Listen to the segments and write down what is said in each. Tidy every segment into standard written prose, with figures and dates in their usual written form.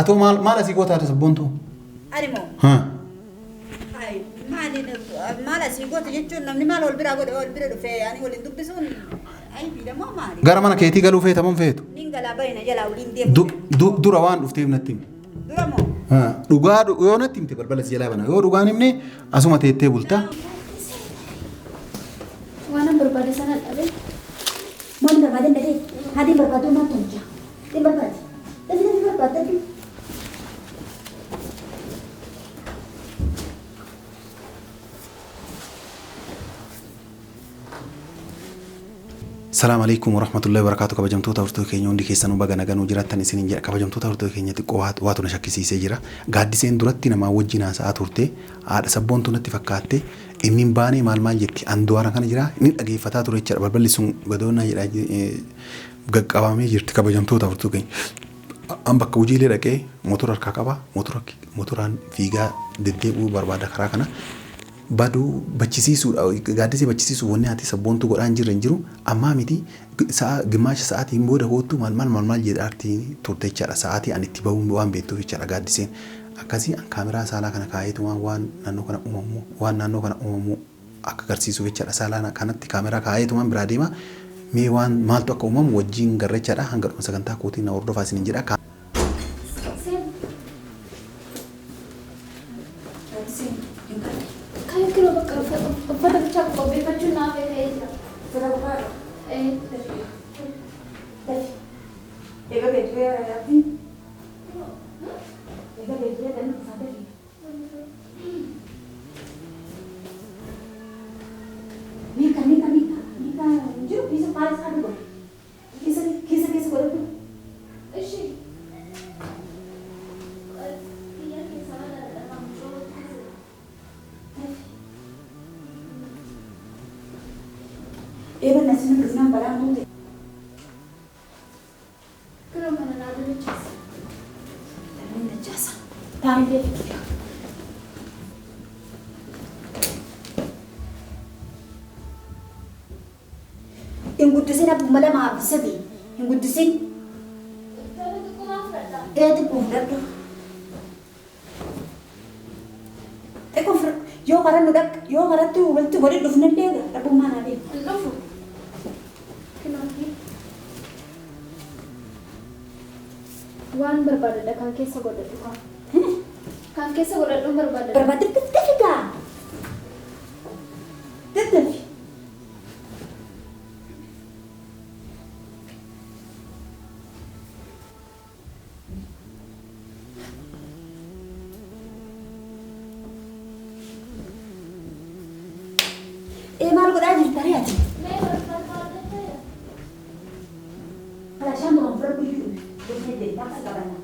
Atoo maal maal asii goota haadha sabboontuu? Ani moo? Haa. Hayi maali maal asii goota jechuun namni maal wal biraa godhe wal bira dhufee ani waliin dubbisuun aybiidha moo maali? Gara mana keetii galuu feeta moo hin feetu? Nin galaa bayina jalaa waliin deemu. Du, du, dura waan dhufteef natti himi. Dura moo? Haa. Dhugaa dhu- yoo natti himte balbala si jalaa bana. Yoo dhugaan himne asuma teettee bulta. Waanan barbaade sana dhabe. Maal barbaadan dhabee? Haadhiin barbaaduu maal tolcha? Hin barbaadi. Dafi dafi barbaaddadhu. Salaam alaikum warahmatullahi wabarakatuh kabajamtoota hordoftoota keenya hundi keessanuu baga naganuu jiraattan isiniin jedha kabajamtoota hordoftoota keenya xiqqoo waatu na shakkisiisee jira gaaddiseen duratti namaa wajjin haasa'aa turte haadha sabboontuu natti fakkaatte inni hin baanee maal maal jetti an du'aara kana jira inni dhageeffataa ture jechaadha balballi sun gadoonnaa jedha Gaqqabamee jirti kabajamtoota hordoftoota keenya. An bakka hojiilee dhaqee motora harkaa qaba. Motora motoraan fiigaa deddeebi'uu barbaada karaa kana. Baduu bachisiisuudha. Gaaddisee bachisiisuuf wanni haati sabboontuu godhaa hin jirre hin jiru. Ammaa miti sa'a gimmaasha sa'aatiin booda koottu maal maal maal maal jedhaarti turte jechaadha. Sa'aatii ani itti bahuun waan beektuuf jechaadha gaaddiseen. Akkasii an kaameraa saalaa kana kaayeetumaan waan naannoo kana uumamu waan naannoo kana uumamu akka agarsiisuuf jechaadha. Saalaa kanatti kaameraa kaa'eetumaan biraa deema. Mee waan maaltu akka uumamu wajjiin garra jechaadha. Hanga dhuma sagantaa kootii na hordofaa isiniin jedha. Kan kiloo bakka uffata bichaa qopheeffachuun naaf ta'ee jira. Uffata qophaa'e. Dafi. Eega beektuu yaa abdii. Eega beektuu yaa danuu dhufaa dafi. Mika mika mika mika hin jiru keessa maal isaa dhuga keessa keessa keessa godhadhu. Ishi. Biyya keessa maal dhala mucoo keessa. Eeba nasi nu dhufnaan balaan buute. Kunoo kana naa dachaasa. Tanni dachaasa. Taa'ee fikiira. Hin guddisin abbuma lamaa fi sadii. Hin guddisin. Tole xiqqoomaa fudhadha. Ee xiqqoo fudhadhu. Xiqqoo fudhadhu. Yoo karaa nu dhaq yoo karatti walitti walitti dhufnellee rabbummaa naa beeku. Hin dhufu. Kunoo. Waan barbaadadha kan keessa godhadhu kan. Kan keessa godhadhu barbaadadha. Barbaadde dafi gaa. Daddafi. Ee maal godhaa jirta ree ati? Mee barbaadadha. Kalashaan duraan fudhadhu iyyuu dhufnee deemtaa akka qabanna.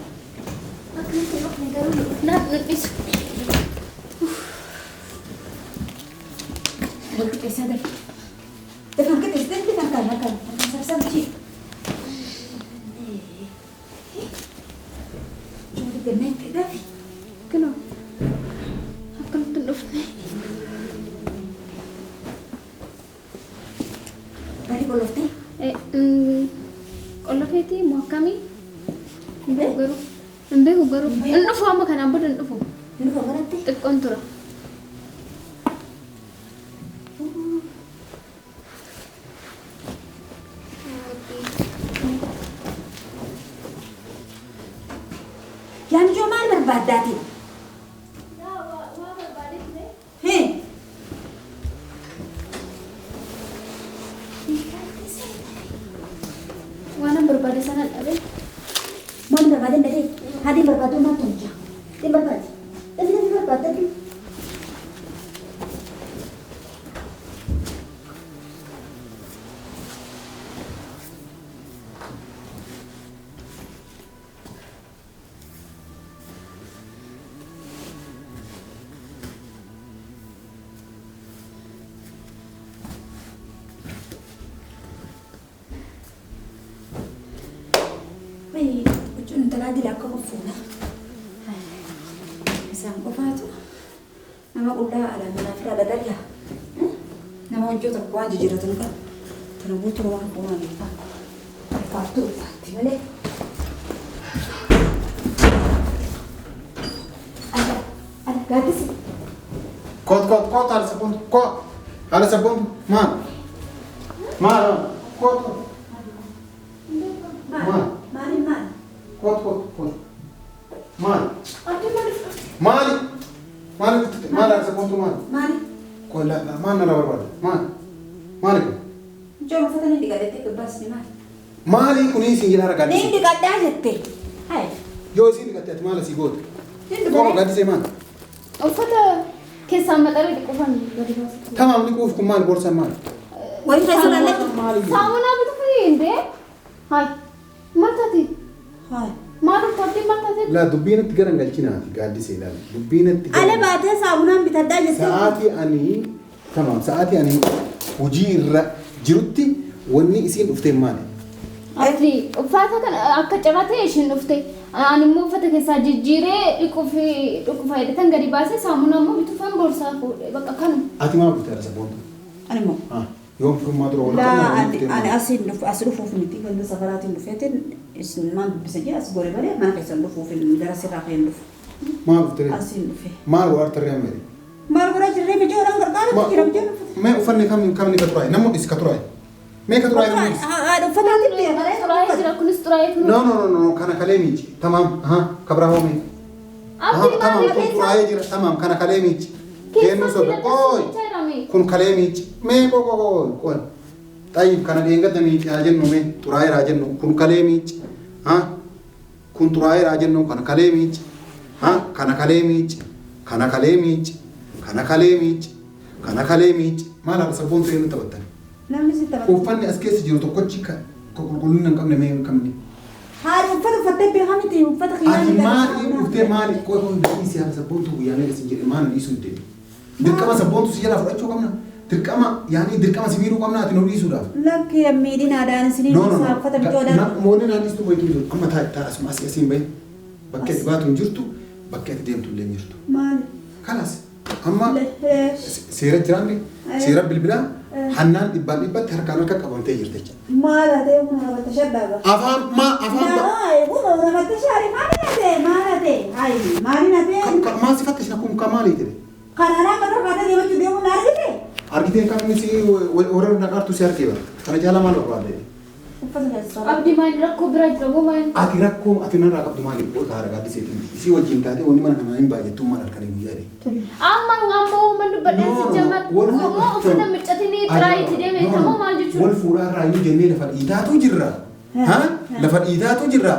Akkanatti hin dhufne garuu nu dhufnaan nu dhisu. Wal qixxeessaa dafi. Dafi wal qixxeessi dafi harkaan harkaan harkaan sabsabchi. Joolli ganneetti dafi. Kunoo akkanatti hin dhufne. Barii qolloftee. Qollofeetii moo akkamii? Hin beeku garuu. Hin beeku garuu. Hin dhufu amma kanaan booda hin dhufu. Hin dhufu kanatti. Xiqqoon tura. Yaa mijoo maal barbaaddaati? Waa barbaadee ture. Hee. Waanan barbaade sana dhabe. Maal barbaadan dhabee? Haadhiin barbaaduu maal tolcha? Hin barbaadi. Dafi dafi barbaaddadhu. Wayii huccuun intalaa dila akka qoffuudha. Isaan qofaatu nama qullaa alaa manaa firaa dadalla. Nama huccuu tokko waan jijjiirratu hin qabu. Tana guutuu waan fuudhan ulfaatu. Ulfaattu ulfaatti malee. Ala ala gaaddisi. Kot kot kot haadha sabboontu kot haadha sabboontu maal maal kot Maal? Maali maal? Kot kot kot maal Abdii maaliif? Maali maali maal haadha sabboontu maal Maali? Kola maal narraa barbaada maal maali kun Mucaan uffata ni dhiqatettee gabbaasni maali? Maali kunii siin jedhaa Ni gaaddisee dhiqadhaa jette. Hai. Yoo isiin dhiqatte ati maal asii goote Hin Koo dhufee. gaaddisee maal Uffata keessaan maxxanee dhiquufan gadi baasa. Tamaam dhiquuf kun maal borsaan maal Wayii keessa laallee. Maali Saamunaa bituuf indee? Hai. Maal taate? Hai. Maal uffatti maal taate? Laa dubbiin itti garan galchinaati gaaddisee ilaali dubbiin itti Ala baatee saamunaan bitadhaa jettee. Sa'aatii ani tamaam sa'aatii ani hojii irra jirutti wanni isiin dhufteen maali? Abdii uffata kana akka cabatee ishiin dhufte. Ani immoo uffata keessaa jijjiiree dhiquuf dhiqu fayyadatan gadi baasee saamunaa immoo bituufan boorsaa fuudhe bakka kanuma. Ati maal dhufte haadha sabboontu? Ani immoo. Yoom firummaa dura wal Laa qabna ani dhuftee ani maali? asiin dhufu as dhufuuf miti ganda safaraatiin dhufeetiin isin maal dubbisa jee as gore malee mana keessan dhufuuf hin gara sirraa kan hin dhufu. Maal dhufte ree? Asiin dhufe. Maal godhaa turte amma jedhe? Maal godhaa jirree mijoodhaan gargaarutti jira mijoon uffata. Mee uffanni kamni kamni ka xuraa'e? Namni dhis ka xuraa'e. Mee ka xuraa'e namni dhis. Haadha uffataatiin beeka ree. Xuraa'ee jira kunis xuraa'ee kun. No no no no kana kalee miici. Tamaam aha ka biraa hoo mee? Abdii Tamaam maal kun xuraa'ee jira tamaam kana kalee miici. Kennuu soba qooy. Kun kalee miici. Mee qoo qoo qoo qoo. Xayyib kana dheengadda miici haa jennu mee xuraa'eera haa jennu kun kalee miici. Ha kun xuraa'eera haa jennu kana kalee miici. Ha kana kalee miici. Kana kalee miici. Kana kalee miici. Kana kalee miici. Maal haadha sabboontu eenyu taphattan? Namni si taphata. Uffanni as keessa jiru tokkochi ka qulqullina hin qabne mee hin qabne. Haadha uffata uffattee beekaa miti uffata kiyyaa Ati ni maali dhuftee maali qoy qoy dhiisi haadha sabboontu guyyaa meeqa sin jedhe maal dhiisuu didde. Dirqama sabboontu si jalaa fudhachuu qabna. Dirqama yaani dirqama si miidhuu qabna ati nu dhiisuudhaaf. Lakki miidhinaadhaan isinii No no no. uffata mijoodhaan. Moonni naan dhiistu wayitu jiru. Amma taa taa asuma asii asiin bahi. Bakki ati baatu hin jirtu bakki ati deemtu illee hin jirtu. Maali? Kalas amma seera jiraanne seera bilbilaa hannaan dhibbaan dhibbatti harkaan harka qabamtee jirti jecha. Maal hatee kun namatti shaddaa Afaan maa afaan ba. Namatti shaari maali hatee maal hatee hayi maali hatee. Maal si fakkisna kun kan maali jedhe? Kanarraa kan barbaadee deemachuu deemuu na argite. Argiteen kan inni si warra naqaartu si argee bara. Kana caalaa maal barbaadde? Uffata keessaa. Abdii maal rakkoo biraa jira moo maal? Ati rakkoo ati narraa qabdu maali? Boota haara gaaddiseetiin. Isii wajjin taatee wanni mana kanaa hin baay'attuu maal halkanii guyyaa jedhe. Amma amma uuman dubbadheen si jamar. Moo uffata miccatanii xiraayitti deeme moo maal jechuudha? Wal fuudhaa irraa iyyuu jennee lafa dhiitaatu jirra. Ha? Lafa dhiitaatu jirra.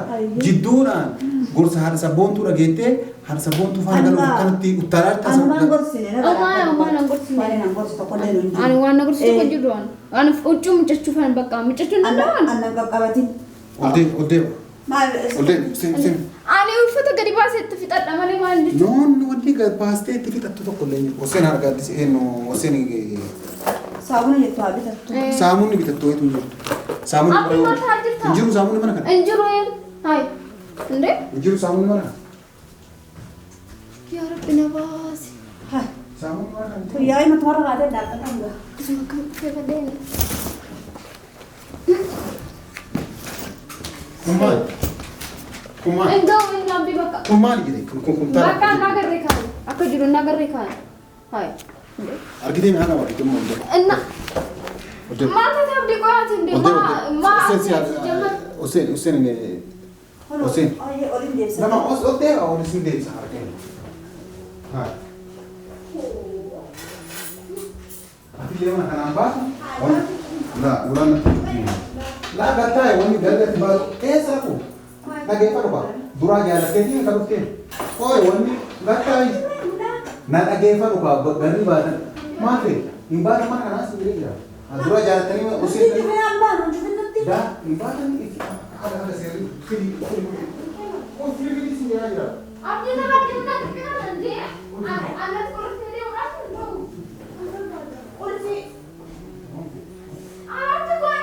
Jidduudhaan gorsa haadha sabboontuu dhageettee haadha sabboontuu faana galuuf akkanatti uttaalaa jirta. Anumaan gorsine. Omaa omaa nan gorsine. Waan nan gorsu tokko illee hin jiru. Ani waan na gorsu tokko hin jiru ani. Ani huccuu miccachuufan bakka miccachuu hin danda'an. Annan qaqqabatin. Ol deemi ol deemi. Maal? Ol deemi seemi seemi. Ani uffata gadi baasee itti fixadha malee maal jechuudha? Noon wanni baastee itti fixattu tokko illee hin jiru. Oseen haadha gaaddisee eenyu oseen Saabuna jettu haa bitattu. Saamunni bitattu wayitu hin jirtu. Saamunni Abdii maal ta'aa jirta? Hin jiru saamunni mana kana. Hin jiru een. Hayi. Indee? Hin jiru saamunni mana kana. Yaa Rabbi na baasi. Haa. Saamunni mana kana. Guyyaa himatu warra kaatee dhaabbatan gaa. Isuma akkam dhufee badeen. Kun maali? Kun maali? Hin ga'u hin abdii bakka. Kun maali jedhe? Kun kun kun Bakka na agarree kaan. Akka jiru na agarree kaan. Hayi. Indee? Argitee mi'a nama argitee moo ol Inna. deemi. Maal taate abdii qoyaati indee? Ol Maa maa deemi. ati jamar. Oseen Oseen Oseen. Oliin deebisa. Lama os ol deema ol isin deebisa harkeen. Haa. Ati illee mana kanaan baatu. La ulaan natti La gattaa'e wanni galgatti baatu eessa dhaqu? Dhageeffadhu baa. Duraa jaalatteetiin kan dhufteen. Ooy wanni gattaa'e na dhageeffadhu baa garri baatan. Maal ta'e hin baatan mana kanaas hin jira. Duraa jaalattanii osoo Da hin baatan haga haga seerri fidi fidi. Kun fidi fidi sin jedhaa jira. Abdii nama abdii na xiqqaa indee? Anatti qorriftee deemuudhaaf hin ta'u. Qulfi. Anatti qo'i.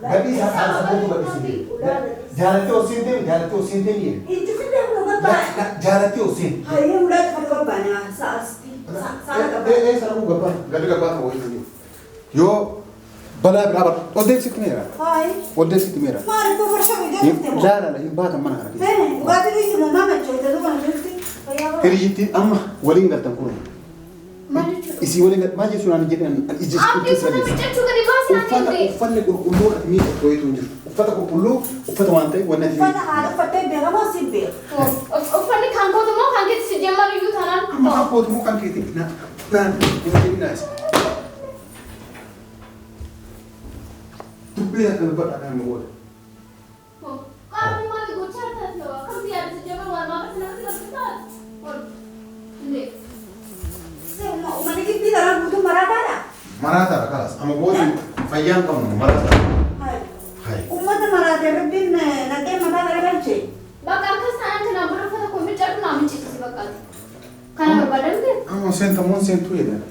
Gadhiisa haadha sabboontuu gadhiisi. Jaalattee osoo hin deemi jaalattee osoo hin deemi. Ijji fidee Jaalattee ol seeni. Hayyee ulaa cufa qabbaana sa'aasti. Saala qabbaana. Ee sana kun gabbaa gadi gabbaa ta'uu wayii yoo balaa biraa bara ol deebisitti meera. Hayi. Ol deebisitti meera. Maal iddoo farsha biyya jirti moo? Laa laa hin baatan mana kana keessa. Fene dhugaatii dhuyiti moo maama jechuudha duuba jirti. Fayyaa bara. Hiriyyittiin amma waliin galtan kun. Maal jechuudha? Isii waliin maal jechuun ani jedhan iji Abdii uffata miiccachuu gadi baasii naan Uffata jette. uffanni qulqulluu ati miidhagdu wayitu hin jiru. Uffata qulqulluu uffata waan ta'eef wanni ati Uffata haala uffattee beekamoo si beeka. Uffanni kan kootu moo kan keetti si jemmaru iyyuu taanaan. Amma abbootu moo kan keeti na naan hin jedhinaa isa. Dubbii akka dubbadhaa kan nu booda. Qaamni maal gochaa taate akkamitti yaada si jemmaru waan maamatti namatti galchisaa? Illee. Uummanni gibbii karaa guutuu maraataadha. Maraataadha kalas amma booda fayyaan qabnu maraataadha. Hayi. Hayi. Uummata maraatee rabbiin naqee mataa garagalche. Bakka akkas ta'an kanaan booda uffata koo miiccadhu naa miiccisiisi bakkaati. Kana barbaadamte? Amma seentamuun seentuu jedhan.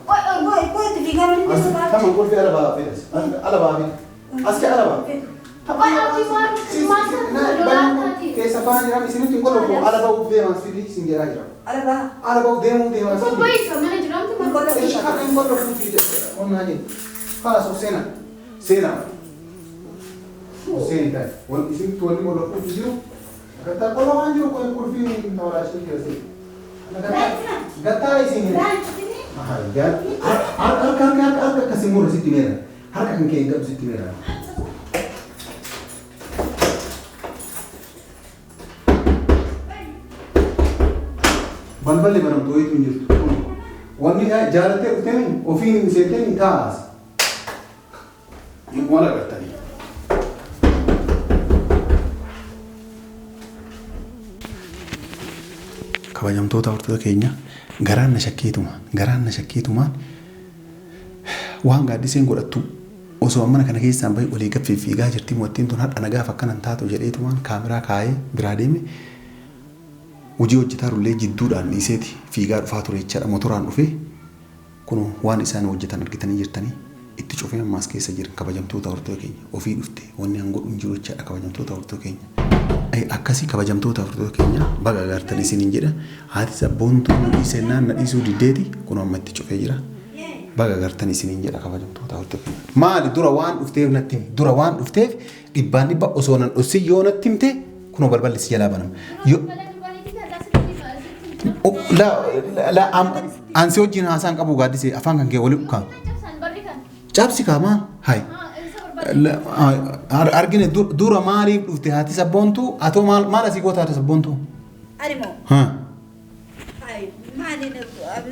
Qoy qoy qoy itti fiigaa malee As tama qulfi ala baa fidas. Ala baa fida. As ke ala baa. Qoy abdii maal maal lolaa taati? Keessa ba'aa jiran isinitti hin qollofu ala ba'uuf deemaa sidii isin jedhaa jira. Ala baa. Ala ba'uuf deemuu deemaa sidii. Qophii mana jiramti maal? Ishi kana hin qollofu onnaa jedhu. Kalas of seenaa. Seenaa. Of seenii taa'e. Wal isinitti wanni qollofuuf jiru. Gattaa qollofaan jiru kun qulfii tawalaashee jira seeni. Gattaa isin jedhu. Harka harka harka harka akkasii murre sitti meera. Harka kan kee hin qabu sitti meera. Balballi banamtu wayitu hin jirtu. Wanni jaalattee dhuftee ofiin seentee taa'as. Waan agartanii. Kabajamtoota hordoftoota keenya garaan na shakkeetuma garaan na shakkeetumaan waan gaaddiseen godhattu osoo mana kana keessaan bahi olii gad fiigaa jirti moottiin tun har'a nagaaf akkanan taatu jedheetumaan kaameraa kaayee biraa deeme hojii hojjetaa rullee jidduudhaan dhiiseeti fiigaa dhufaa ture jechaadha motoraan dhufee kun waan isaan hojjetan argitanii jirtanii itti cufee ammaas keessa jiran kabajamtoota hordoftoota keenya ofii dhufte wanni an godhu hin jiru jechaadha kabajamtoota hordoftoota keenya. Akkasii kabajamtoota hordoftoota keenya baga agartan isiniin jedha haati sabboontuu nu dhiisennaan na dhiisuu diddeeti kun amma itti cufee jira. Baga agartan isiniin jedha kabajamtoota hordoftoota keenya. Maali dura waan dhufteef natti himi dura waan dhufteef dhibbaan dhibba osoo nan dhossi yoo natti himte kunoo balballi si jalaa banama. La ansi wajjin haasaan qabu gaaddisee afaan kan kee wali ukkaama. Cabsi kaamaa hayi. Argine dura maaliif dhufte haati sabboontuu atoo maal maal asii goota haati sabboontuu? Ani moo? Hayi maali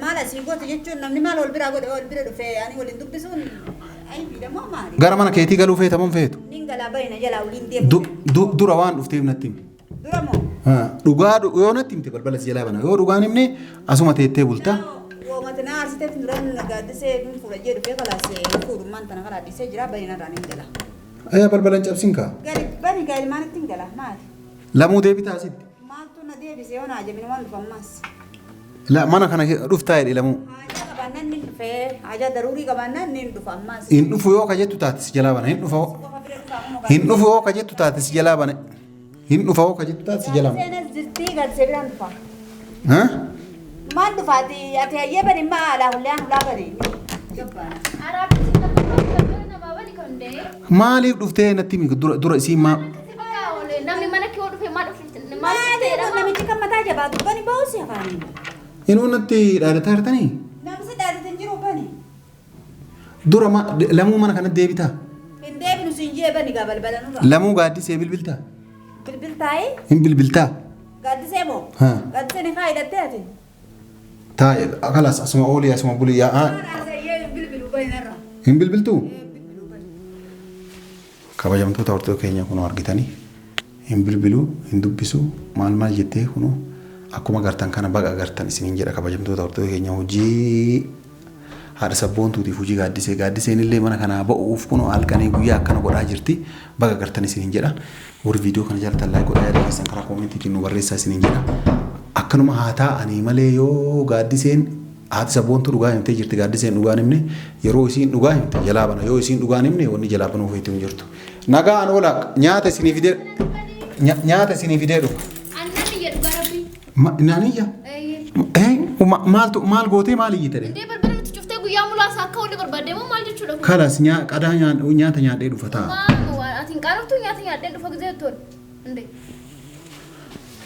maal asii goota jechuun namni maal wal biraa godhe wal bira dhufee ani waliin dubbisuun aybiidha moo maali? Gara mana keetii galuu feeta moo feetu? Nin galaa bayina jalaa waliin deemu. Dura waan dhufteef natti himi. Dura moo? Dhugaa yoo natti himte balbala si jalaa bana yoo dhugaan himne asuma teettee bulta. Woomati na aarsiteef duraan gaaddisee hin fuudha jee dhufee kalaas fuudhummaan tana karaa dhiisee jira bayina irraan hin gala. Ayyaa balbala hin cabsin kaa. Gadi bani gaali maalitti hin gala maali? Lamuu deebitaa asitti. Maaltu na deebise yoo naa jabina waan dhufa ammaas. La mana kana dhuftaa jedhe lamuu. Haajaa qabaannaan ni dhufee haajaa daruurii qabaannaan ni dhufa ammaas. Hin dhufu yoo ka jettu taate si jalaa bana hin dhufa. Qofa bira dhufaa ammoo Hin dhufu yoo ka jettu taate si jalaa bana. Hin dhufa yoo ka jettu taate si jalaa bana. Gaaddiseen as jirtii gaaddisee biraan dhufa. Ha? Maal dhufaati ati hayyee bani maa alaa hullaan hulaa bani. Gabbaana. Maaliif dhuftee natti himi dura dura isiin maa Namni mana kee yoo dhufe maal dhufte maal Maali kun namichi kan mataa jabaatu bani ba'uusi afaaniin. Inuu natti dhaadataa jirtanii? Namni dhaadate hin jiru bani. Dura lamuu mana kanatti deebitaa? Hin deebinu siin jee bani gaa balbala nurra. Lamuu gaaddisee bilbiltaa? Bilbil taa'ee Hin bilbiltaa? gaaddisee moo? Haa. Gaaddisee ni kaa hidhattee ati. Taa'e kalas asuma oolii asuma bulii yaa Haasa'ee bilbilu bani narra. hin bilbiltuu? Bilbilu bani. Kabajamtoota hordoftoota keenya kunoo argitanii hin bilbiluu hin dubbisuu maal maal jettee kunoo akkuma agartan kana baga agartan isiniin jedha kabajamtoota hordoftoota keenya hojii haadha sabboontuutiif hojii gaaddisee gaaddiseen illee mana kanaa ba'uuf kunoo halkanii guyyaa akkana godhaa jirti baga agartan isiniin jedha warri viidiyoo kana jaalatan like godhaa yaada keessan karaa koomentiitiin nu barreessaa isiniin jedha akkanuma haa taa'anii malee yoo gaaddiseen haati sabboontuu dhugaa himtee jirti gaaddiseen dhugaan himne yeroo isiin dhugaa himte jalaa bana yoo isiin dhugaan himne wanni jalaa banuu feetu hin jirtu. Nagaan oola nyaata isinii fidee nyaata isinii fidee dhufa. Annan iyya dhugaa rabbii. Naan iyya? Eeyyee. Eh, maaltu maal gootee maal iyyite ree? Indee balbala nuti cuftee guyyaa muraasa akka olii barbaadde moo maal jechuudha kun? Kalas nyaa qadaa nyaata nyaadhee dhufa ta'a. Maama waan ati hin qaanoftu nyaata nyaadhee dhufa gisee tol. Indee.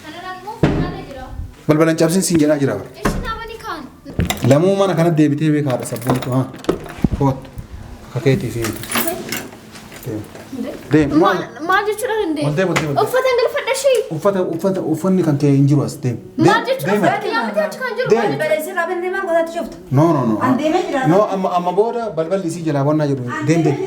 Kanarraan immoo funyaalee jira. Balbala hin cabsin siin jedhaa jira bara. Ishi naamanii kaan. Lamuu mana kanatti deebitee beekaadha sabboontu haa. Koottu. Akka keetii fi miti. Deem. Deem. Maal? Maal jechuudha indee? Ol deem, ol deem, ol deem. Uffata hin galfadha ishii. Uffata uffanni kan kee hin jiru as deem. Maal jechuudha Deem. uffata kiyyaa miti achi kan jiru. Deem. Maal jechuudha? Balbala isirraa bannee maal gootaatti cufta? No no no. An deemee jira. No amma booda balballi isii jalaa bannaa jiru. Deem deem.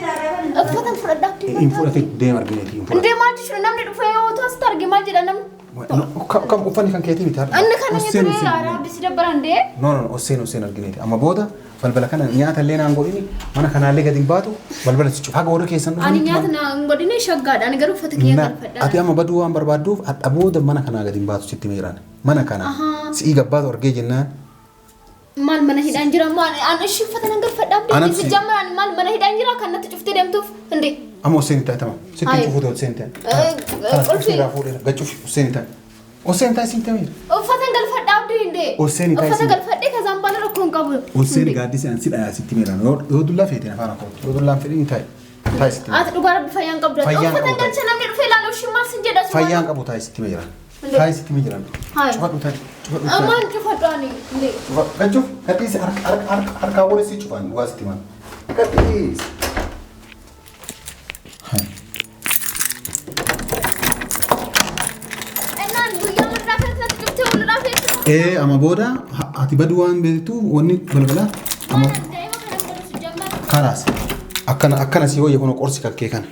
Uffata hin fudhadha abdii. Hin fudhatin deem argineeti hin fudhatin. Indee maal jechuudha namni dhufee yoo taasisu arge maal jedha namni? No, kam uffanni kan keetii miti har'a. Inni kana Osseen, nyaatee osseen. aaraa abdii si dabbara indee. No no no osseen osseen argineeti. Amma booda balbala kana nyaata illee naan godhini mana kanaallee gadi hin baatu balbala si cufa haga warri keessan Ani dhufanitti nyaata na hin godhine shaggaadha. Ani garuu uffata kiyya galfadha. Ati amma baduu waan barbaadduuf hadha booda mana kanaa gadi hin baatu sitti meeraan. Mana kana si'ii gabbaatu argee jennaan. Maal mana hidhaan jira maal an ishii uffata nan galfadha abdii. Anatti Si si- jammaraan maal mana hidhaan jira kan natti cuftee deemtuuf indee. Amma osseen itti ta'ama. Sitti hin Ayi. cufuute osseen ta'e. Qulfii. Irraa fuudheera. Gachuuf osseen ta'e. Osseen ta'e siin ta'eera. Uffata galfadha abdii indee. Osseen itti Uffata isin- galfadhee kazaan baala rakkoo hin qabu. Osseen gaaddisee an si dhayaa sitti meeraan. Yoo dullaa feete afaan akkootti. Yoo dullaan fedhin ta'e. Taa'e sitti meeraan. Ati dhugaa rabbi fayyaan qabdu. Fayyaan Uffata qabu. galcha namni dhufee ilaalu ishii maal sin jedha. Fayyaan qabu taa'e sitti meeraan. Taa'e sitti meeraan. Hayi. Cufadhu taa'e. Cufadhu taa'e. Maal cufadhu ani indee. Gachuuf gadhiisi harkaa wal si cufan dhugaa sitti himan. Gadhiisi. Innaan guyyaa murraa kanatti natti cuftee walirraa feetu. Ee amma booda ati baduu waan beektuuf wanni balbala amma Maal daa'ima kana hin godhu jammaa. kalaas akkana akkana si wayya kun qorsi kakkee kana.